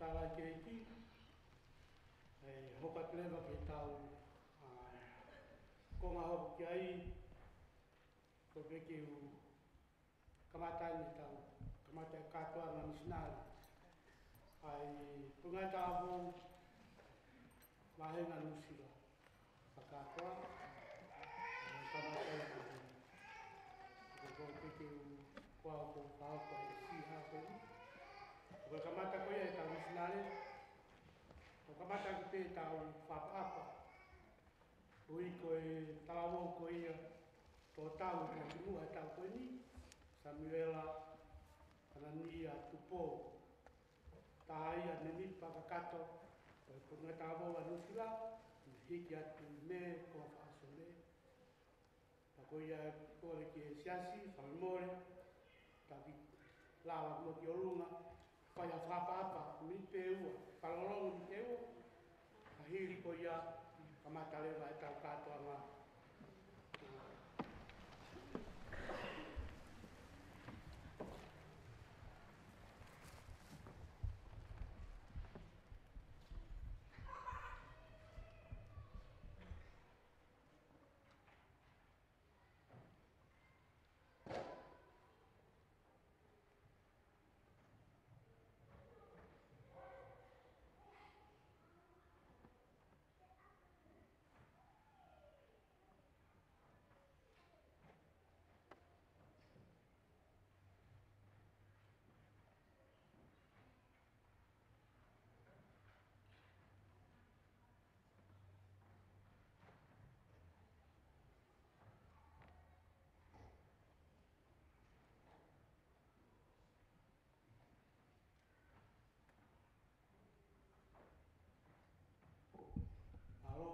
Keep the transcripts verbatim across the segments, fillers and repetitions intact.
Tala ki he ʻEiki, ʻe hoko atu leva ke tau, ʻa, konga hoko ki ai, ko e pē ke u kamata ai ʻetau, kamata e kātoanga misinale ʻa e Potungāue Talavou Vahenga Nuʻusila. Fakakātoa, ʻe kamata ai ʻa e, ko e pē ke u, ko au ʻoku ou fai ko e C E O ko eni. Ko e kamata ko ia ʻetau misinale, ko e kamata ʻaki pē ʻetau fakaʻapaʻapa. Ui ko e talavou ko ia, tō tau ko e kimuʻa ʻetau ko eni, Samuela Anania Tupou. Taha ia e mēmipa kakato ʻo e Potungāue Talavou ʻa Nuʻusila, naʻe hiki atu ʻi Mē, ko e fā sole. Pea ko ia ʻoku kole ki he siasi, fakamolemole, tau kiʻi lava mo ki ʻolunga, fai ha fakaʻapaʻapa, miniti pē ua, fakalongolongo miniti pē ua, ka hili ko ia, kamata leva ʻetau kātoanga. Mālō,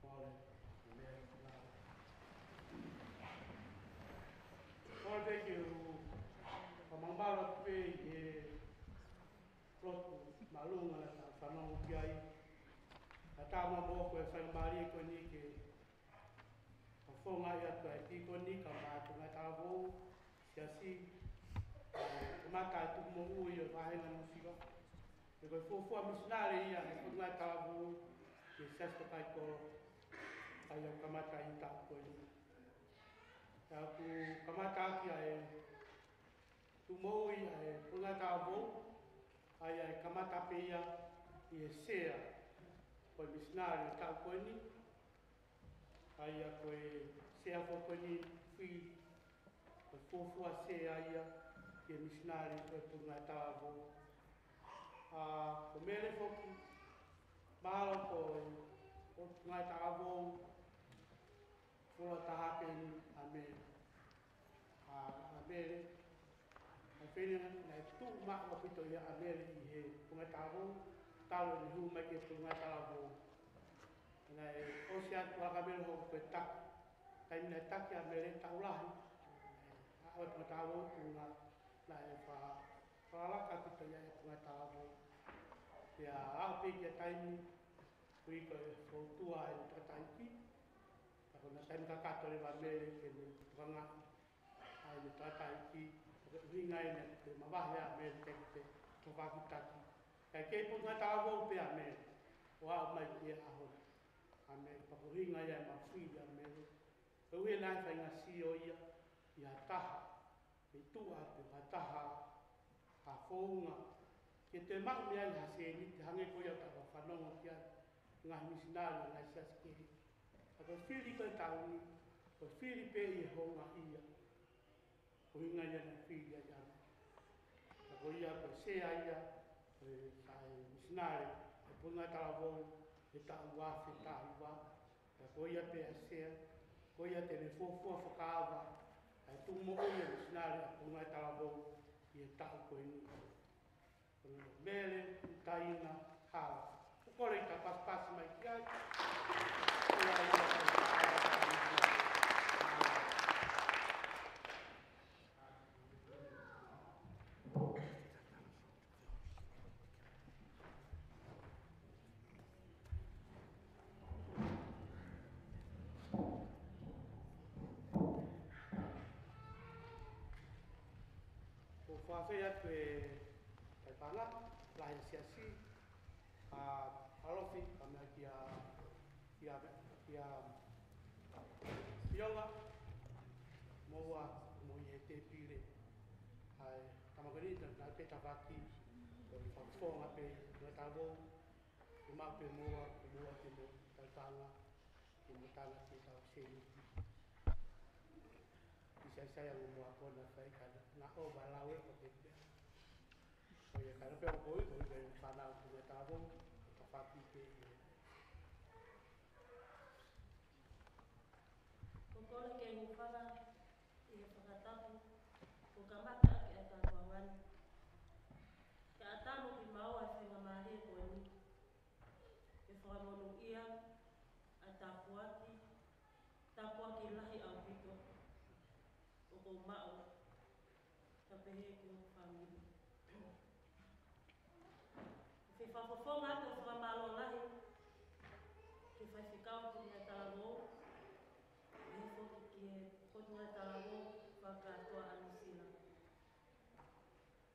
kole, kole, kole. Kole pē ke u fakamālō atu pē ʻi he lotu māʻolunga naʻa tau fanongo ki ai. Ka tau maʻu ko e faingamālie ko eni ke fakafofongaʻi atu ʻa e pīkoni kae ʻumaʻā e Potungāue Talavou, siasi, ʻa e kamata e tuʻu moʻui ʻo e Vahenga Nuʻusila. He ko e fuofua misinale ia ʻa e Potungāue Talavou ki he Siasi Tokaikoló, ʻa ia ʻoku kamata ʻi he taʻu ko eni. Pea ʻoku kamata ʻaki ʻa e tuʻu moʻui ʻa e Potungāue Talavou, ʻa ia ʻe kamata pē ia ʻi he sea ko e misinale ʻo e taʻu ko eni, ʻa ia ko e sea foki ko eni, fili, ko e fuofua sea ia ki he misinale ko e Potungāue Talavou. ʻA, ko Mele foki, mahalo ko e, ko e Potungāue Talavou, fuoloa taha pē eni ʻa Mele. ʻA, ʻa Mele, ʻa e fefine naʻe tuʻu maʻu ʻaupito ia ʻa Mele ʻi he Potungāue Talavou, talu ʻene hū mai ki he Potungāue Talavou. Naʻe ʻosi atu ʻa Mele hoko ko e taki. Taimi naʻe taki ʻa Mele taʻu lahi, ʻa e Potungāue Talavou tuʻunga naʻe fa-, fakalaka ʻaupito ia ʻa e Potungāue Talavou. Pea aʻu pē ki he taimi, ui ko e foutua ʻa e tangataʻeiki, ka ko e taimi kakato leva ʻa Mele ke ne tokangaʻi ʻa e tangataʻeiki, ko e ʻuhinga ia naʻe mavahe ai ʻa Mele ke ne tokangaʻi e taki. Kae kei Potungāue Talavou pē ʻa Mele, ʻo aʻu mai ki he ʻaho ni. ʻA Mele, pea ko e ʻuhinga ia ʻemau fili ʻa Mele. Koeʻuhi naʻe faingofua ia, ʻi ha taha, pe tuʻa, pe ha taha, ha founga. Ke te maʻu mei ai ha sēniti, hangē ko ia ʻoku tau fanongo ki ai, ngaahi misinale, ngaahi siasi kehe. Ka ko e fili ko e taʻu ni, ko e fili pē ʻi he houngaʻia. Ko e ʻuhinga ia naʻe fili ai ʻa Mele. Ka ko ia ko e sea ia, ko e, ʻa e misinale ʻa e Potungāue Talavou he taʻu ua afe taha hiva. Ka ko ia pē ʻa e sea, ko ia te ne fuofua fakaava ʻa e tuʻu moʻui ʻa e misinale ʻa e Potungāue Talavou ʻi he taʻu ko eni. Ko Mele Taina Hala. ʻOku ou kole ke tau pasipasi mai ki ai. ʻOku ou fakaafeʻi atu e tauhi paʻanga. lahi e siasi, ʻa ʻAlofi, ka meʻa kia, kia, kia Fionga, moua, mo e tēpile. ʻA e tama ko eni, naʻe pē tafaʻaki, ko e fakafofonga pē, ko e talavou, ʻe maʻu pē moua, moua pē mo, tautanga, ke mo tanga ke tau sēniti. ʻI sai sai ango mo a kona fai kana, na o ba la we ko te pea. Ko ia kana pea ko i, ko i ka i fana ko me tavo, ka fati ke i. Ko kole ke hūfanga ʻi he fakatapu, ko kamata ake ʻa e tāpuaki ni. Ka ʻatā mo ki maua e fenga mālie ko eni. Ke fakamonūʻia ʻa e tāpuaki, tāpuaki lahi ʻaupito ʻoku ou maʻu, ka pehē ki hoku fāmili. Ke fakafofonga atu e fakamālō lahi ki he faifekau Tuʻi Talavou, pehē foki ki he Potungāue Talavou fakakātoa ʻa Nuʻu Sila.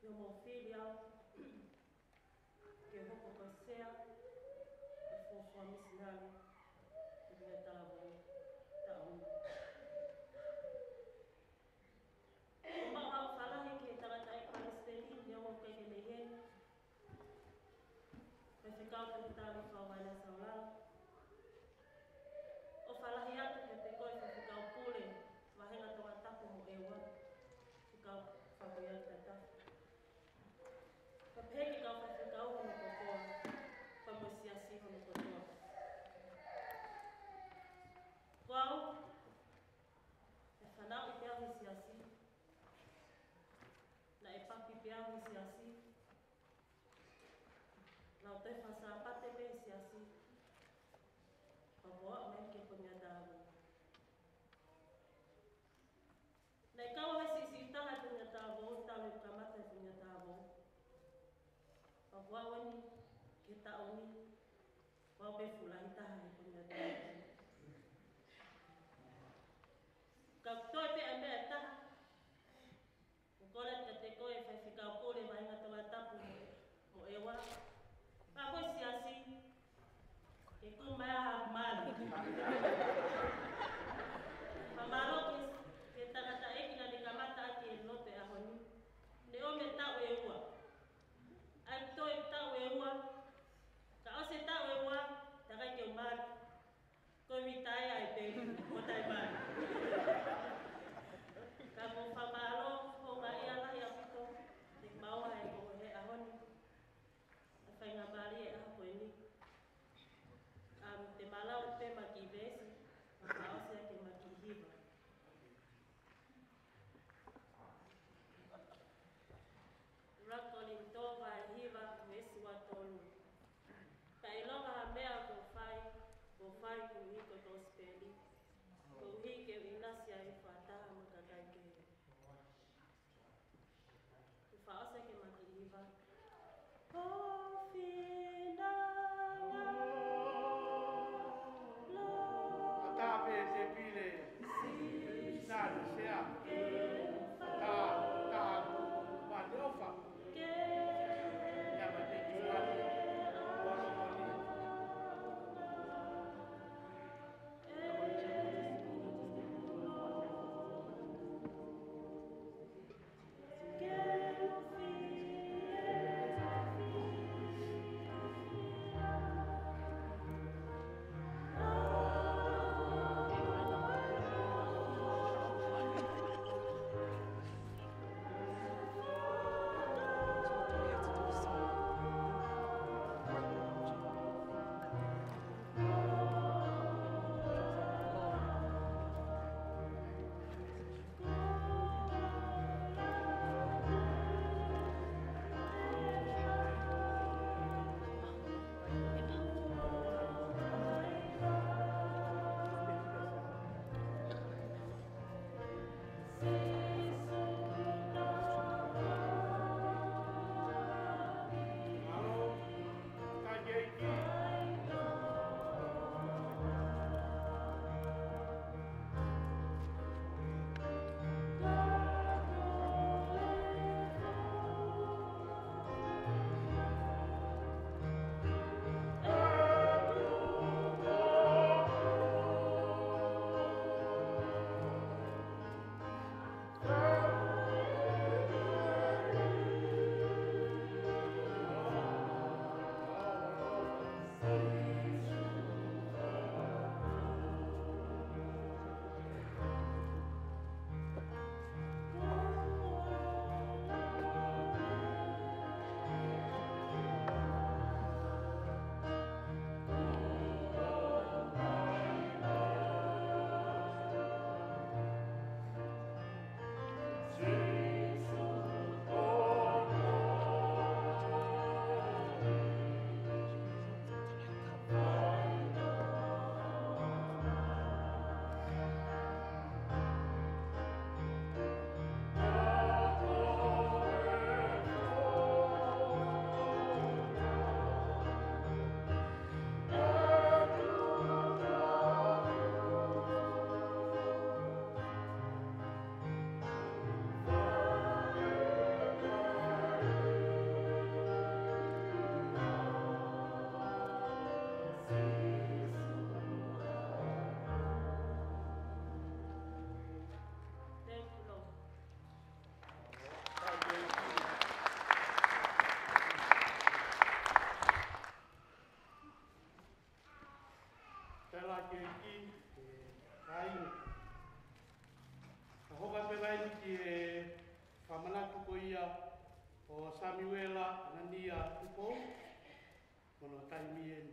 Ke u mou fili au ke hoko ko e sea ʻo e fuofua misinale ʻo Tuʻi Talavou taʻu ni. ʻOku maʻu ha ʻofa lahi ki he tangataʻeiki palesiteni, neongo ʻoku ʻikai ke ne ʻi heni, Faifekau Toketā Fauvaina Saulala. ʻOfa lahi atu kiate koe Faifekau Pule, Vahenga Tongatapu mo ʻEua, Faifekau Fakoiaki Tatafu. Ka pehē ki he kau faifekau hono kotoa, pea mo e siasi hono kotoa. Ko au, naʻe fanauʻi pē au he siasi. Naʻe papi pē au he siasi. Naʻá ku toe fai Sāpate pē he siasi. Pea u aʻu mai ki he Potungāue Talavou. Naʻe kau he siʻisiʻi taha he Potungāue Talavou, talu e kamata e Potungāue Talavou. Pea u aʻu eni ki he taʻu ni, pea u pē fuʻu lahi taha he Potungāue Talavou. Ka u toe pē ʻa e meʻa ʻe taha, ʻoku ou kole kiate koe Faifekau Pule, Vahenga Tongatapu mo, mo ʻEua. Pea ko e siasi, ke kumi mai ha mali. Fakamālō ki he, ki he tangataʻeiki naʻá ne kamata ʻaki e lotu he ʻaho ni. Ne ʻomi e taʻu ʻe ua. ʻAi toe taʻu ʻe ua. Ka ʻosi e taʻu ʻe ua, takai ke u mali. Ko hono taimi eni.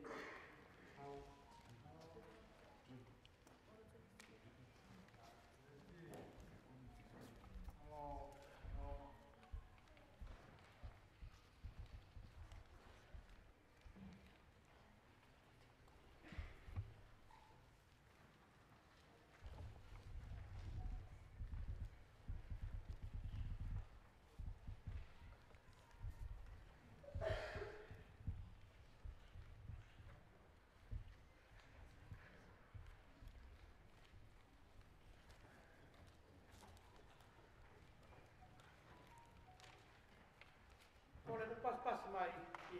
Kole ke pasipasi mai ki he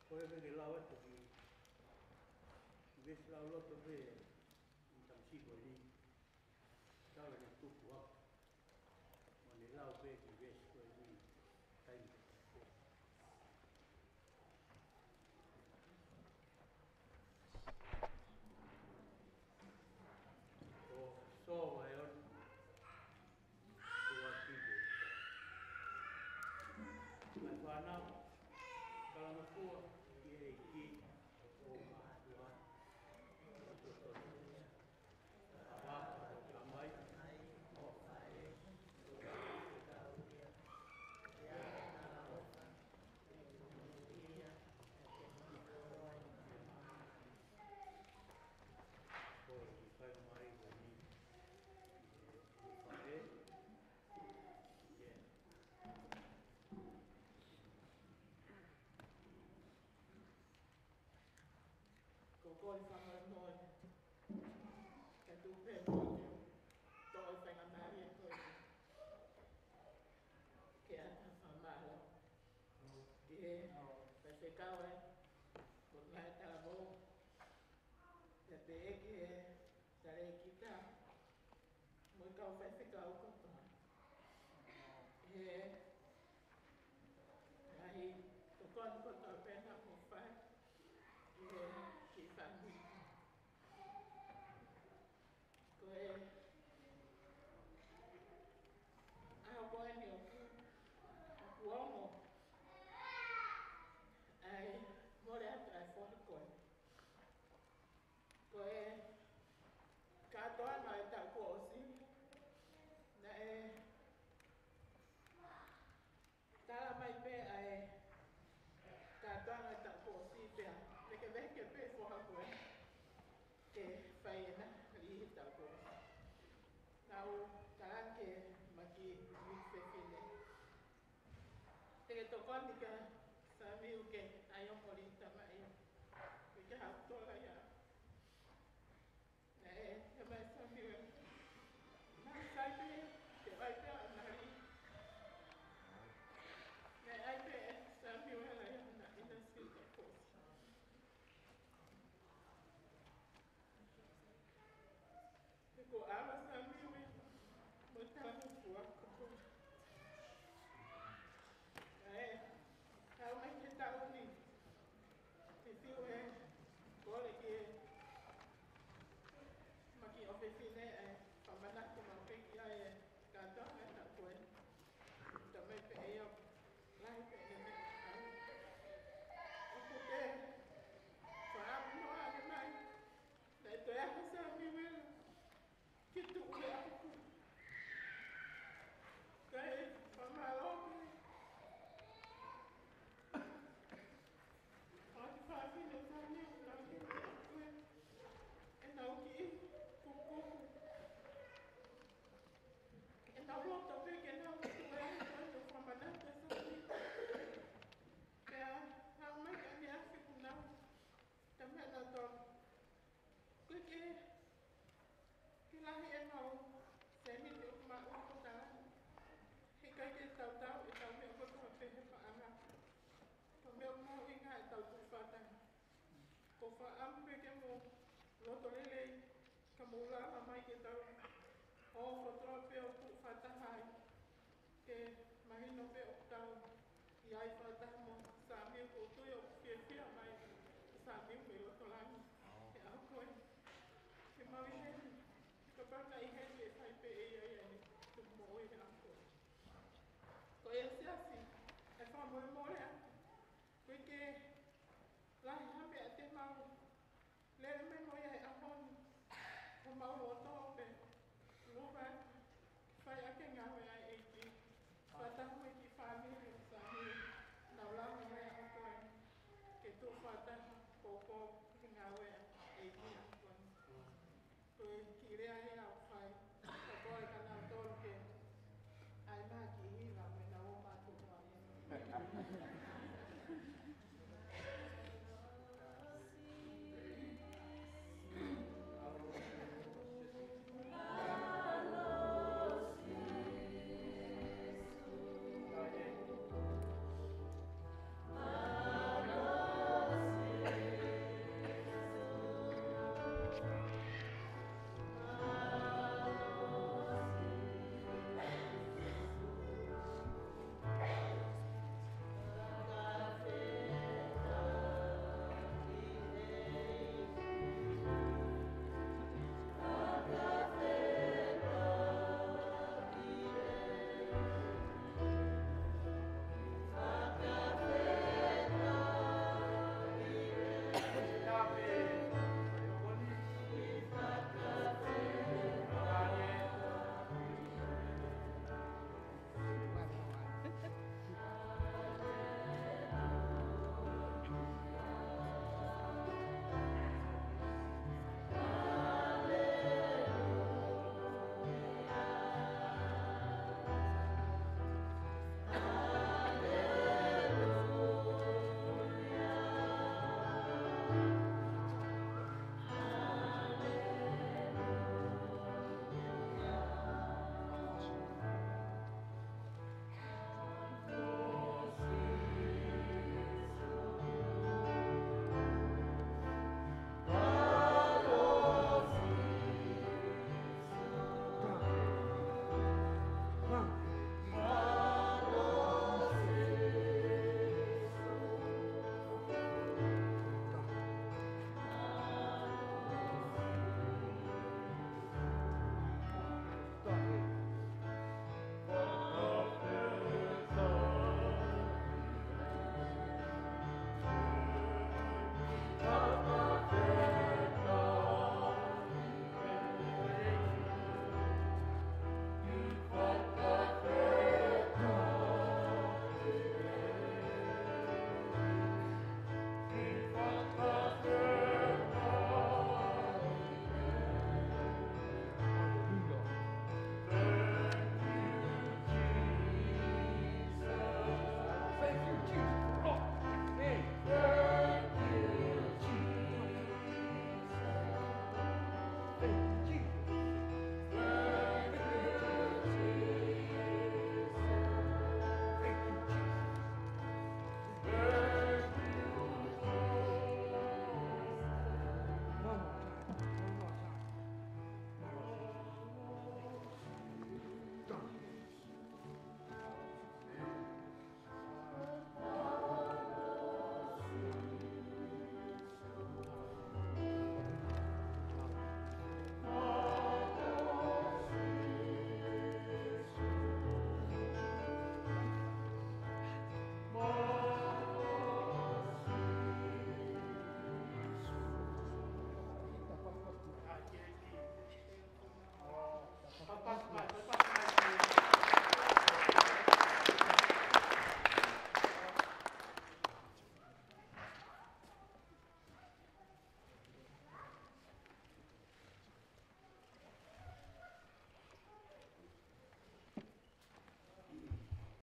Ko e ke lau atu ki, ki he veesi lauloto pē ʻi he tamasiʻi ko eni. Tau ʻene tupu hake. Mo ne lau pē ki he veesi ko eni. Taimi pē. Ko Sō vahe ono, ua ki he fā. Ngaahi fānau, talangofua ki he ʻEiki, ʻo mātuʻa, ʻo totonu. ʻA pāpā, ʻo tamai, ʻo faʻē, ʻo tau. Ko e kole fakamolemole ke tuku pē mo toʻo e faingamālie ko eni ke ʻatā fakamālō ki he faifekau ē, ko e ngaahi talavou, pea pehē ki he talēkita, mo e kau faifekau kotoa. He ngaahi tokoni kotoa pē naʻa mou fai ki he, ki he fāmili. Ko e ʻaho ko eni ʻoku, ʻoku ongo ai mole atu ai foki ko ē. Ko e kātoanga e taʻu kuo ʻosi, naʻe tala mai pē ʻa e kātoanga e taʻu kuo ʻosi pea, vekeveke pē foha ko ē ke fai ʻena lī he taʻu kuo ʻosi. Naʻa ku tala ki he maki ni fefine. Te ke tokoni kia Samiu ke ʻai hoʻo lī tamaʻi. Ke ke haʻu tola ia. Naʻe, ʻe mai Samiu ē. Naʻe sai pē, ke ʻai pē ʻa e lī. Naʻe ʻai pē ʻe Samiu ʻa e lī ia naʻe ʻi he sita kosi. He ko ʻAla Samiu ē, mo e talangofua kotoa. ʻA e, haʻu mai ki he taʻu ni. Fakaʻamu pē ke mou loto lelei, ka mou lava mai ke tau